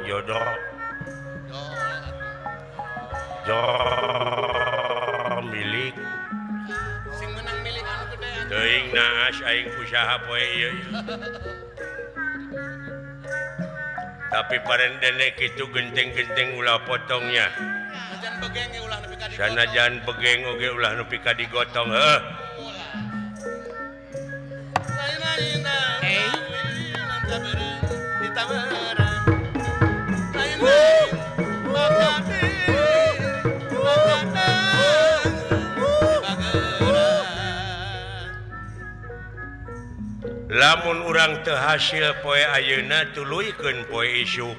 Jodoh jor milik sing menang milik anu gede teuing naas aing usaha poe ieu. Tapi parendene kitu genteng-genteng ulah potongnya. Sanajan begeng oge ulah nepi ka digotong heuh. Lamun urang teu hasil poe ayeuna tuluykeun poe isuk.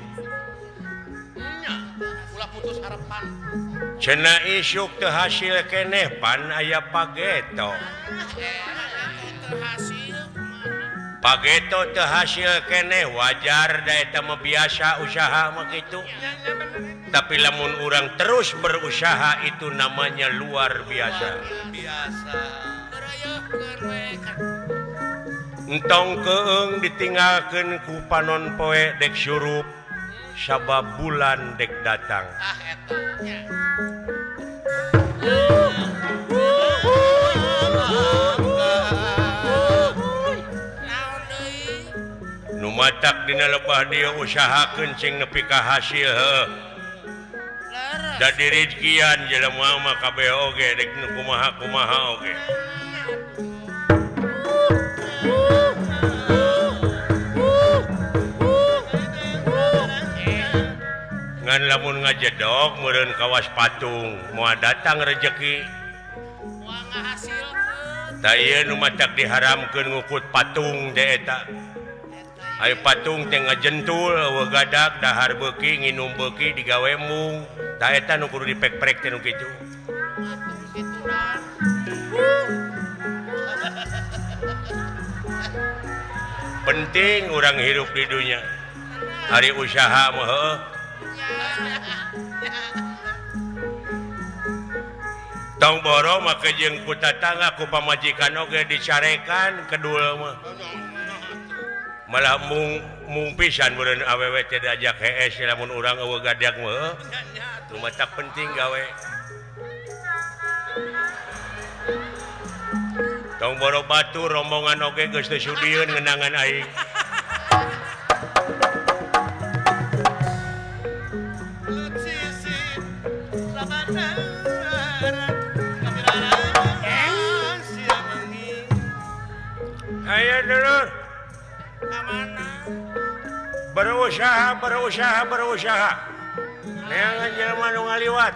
Ulah putus harapan. Cenah isuk teu hasil keneh pan aya pageto. Pageto teu hasil keneh wajar da eta mah biasa usaha mah kitu. Tapi lamun urang terus berusaha itu namanya luar biasa. Biasa. Entong keung ditinggalkeun ku panon poe dek surup sabab bulan dek datang. Ah eta nya. Nu matak dina lebah dieu usahakeun cing nepi ka hasil heuh. Da dirizkian jelema mah kabeh oge dek nu kumaha-kumaha oge. Ngan lamun ngajedog meureun kawas patung moal datang rejeki. Moal ngahasilkeun. Tah ieu nu matak diharamkeun ngukut patung teh eta. Ayo patung teh ngajentul eueuh gadak dahar beuki nginum beuki digawe mung. Tah eta nu kudu dipek-prek teh nu kitu. Penting urang hirup di dunya. Ari usaha mah heuh. Tong boro make jeung ku tatangga ku pamajikan oge dicarekan kedul mah. Malah mung pisan meureun awewe teh diajak hees lamun urang eueuh gadak mah. Nu matak penting gawe. Tong boro batur rombongan oge geus teu sudieun ngenangan aing. Ayo dulur. Berusaha, berusaha, berusaha. Neangan jelema nu ngaliwat.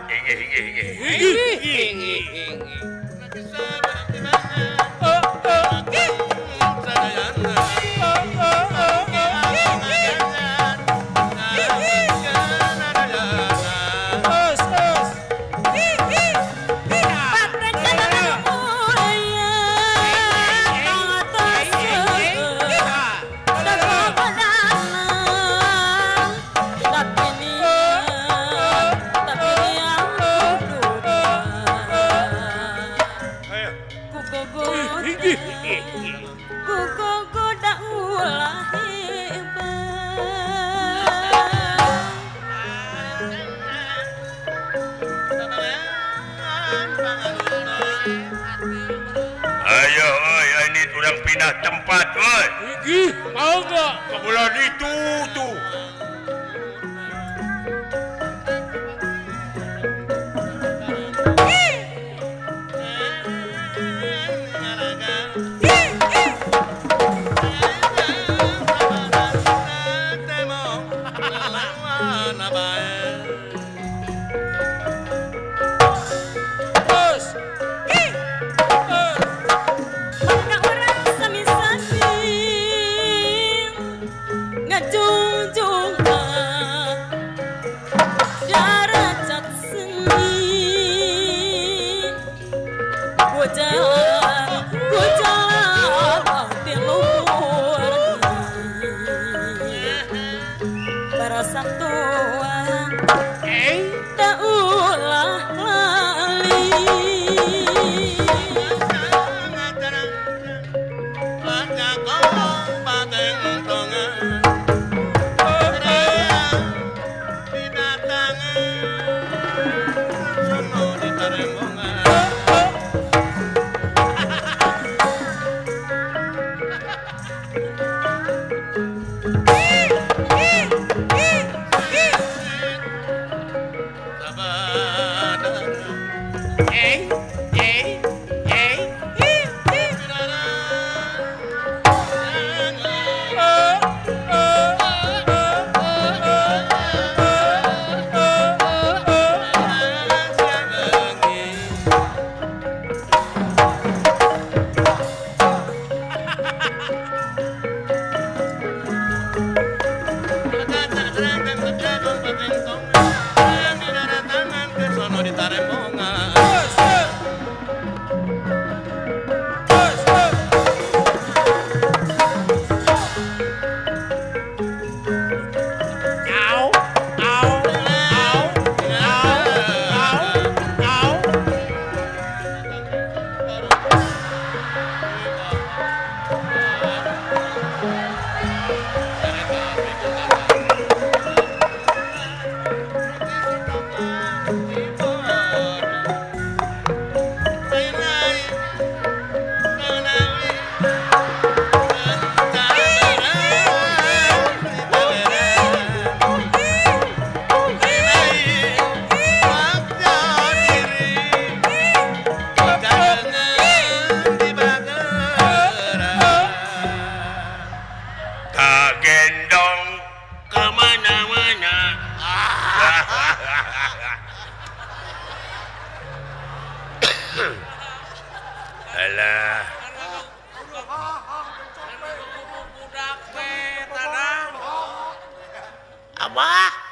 Ayo, oi, ini urang pindah tempat, oi. Ih, mau enggak? Ke bulan itu tuh.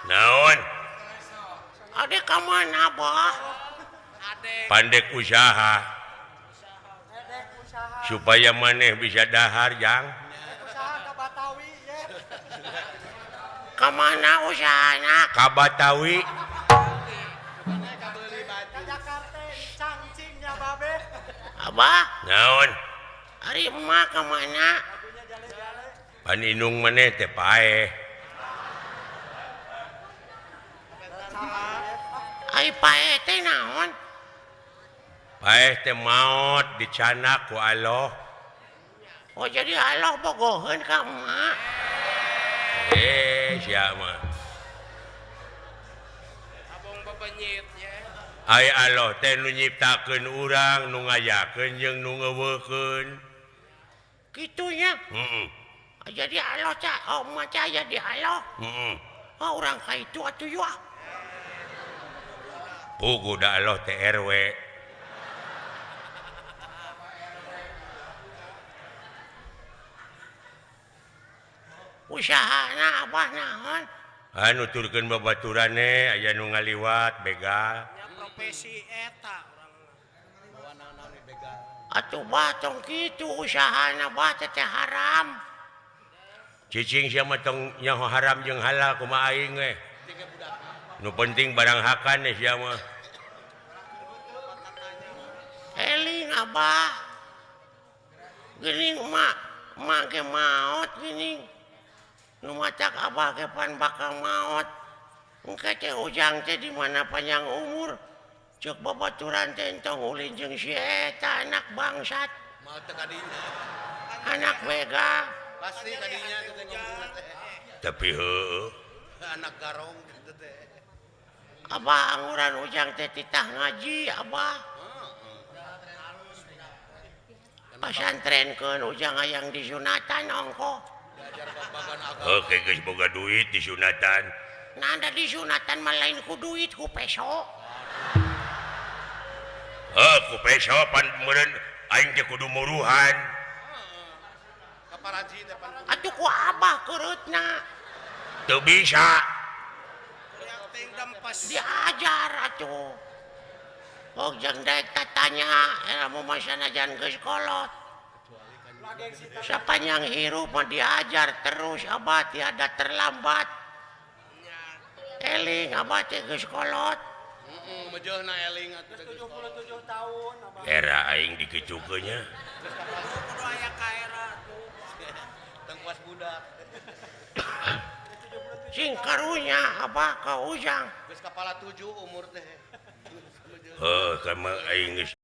Naon? Adek ka mana Abah? Pandek usaha. Supaya maneh bisa dahar jang. Ka mana usahana? Ka Batawi. Abah? Naon? Ari emak ka mana? Pan indung maneh teh paeh. Ai paeh teh naon? Paeh teh maot dicanak ku Allah. Oh jadi Allah bogoheun ka emak. Sia mah. Abong bebenyit ye. Ai Allah teh nu nyiptakeun urang, nu ngayakeun jeung nu ngeuweukeun. Kitu nya? Heeh. Jadi Allah teh, oh emak teh aya di Allah. Heeh. Oh urang ka itu atuh yeuh. Puguh da Allah teh RW. Usahana Abah naon? Anu nuturkeun babaturane aya nu ngaliwat begal. Nya profesi eta urang mah. Naon begal. Atuh bah tong kitu usahana bah teh haram. Cicing sia mah tong nyaho haram jeung halal kumaha aing we. Nu penting barang hakan sia mah. Eling Abah. Geuning emak, emak ge maot geuning. Nu matak Abah ge pan bakal maot. Engke teh ujang teh di mana panjang umur. Ceuk babaturan teh entong ulin jeung si eta anak bangsat. Maot teh kadinya. Anak begal. Pasti kadinya teh ngomongna teh. Tapi heueuh. Anak garong kitu teh. Abah anguran ujang teh titah ngaji Abah. Pasantrenkeun ujang hayang disunatan ongkoh. Oke geus boga duit disunatan. Nah da disunatan mah lain ku duit ku peso. Heuh ku peso pan meureun aing teh kudu muruhan. Atuh ku Abah kereutna. Teu bisa. Diajar atuh. Oh jeung daek tatanya lamun mah sanajan geus kolot. Sapanjang hirup mah diajar terus Abah tiada terlambat. Eling Abah teh geus kolot. Heeh, mejeuhna eling atuh 77 tahun Abah. Era aing dikitukeun nya. Kudu aya ka era tuh. Tengkuas budak. Sing karunya Abah ka ujang. Geus kapala 7 umur teh. Heuh, ka mah aing geus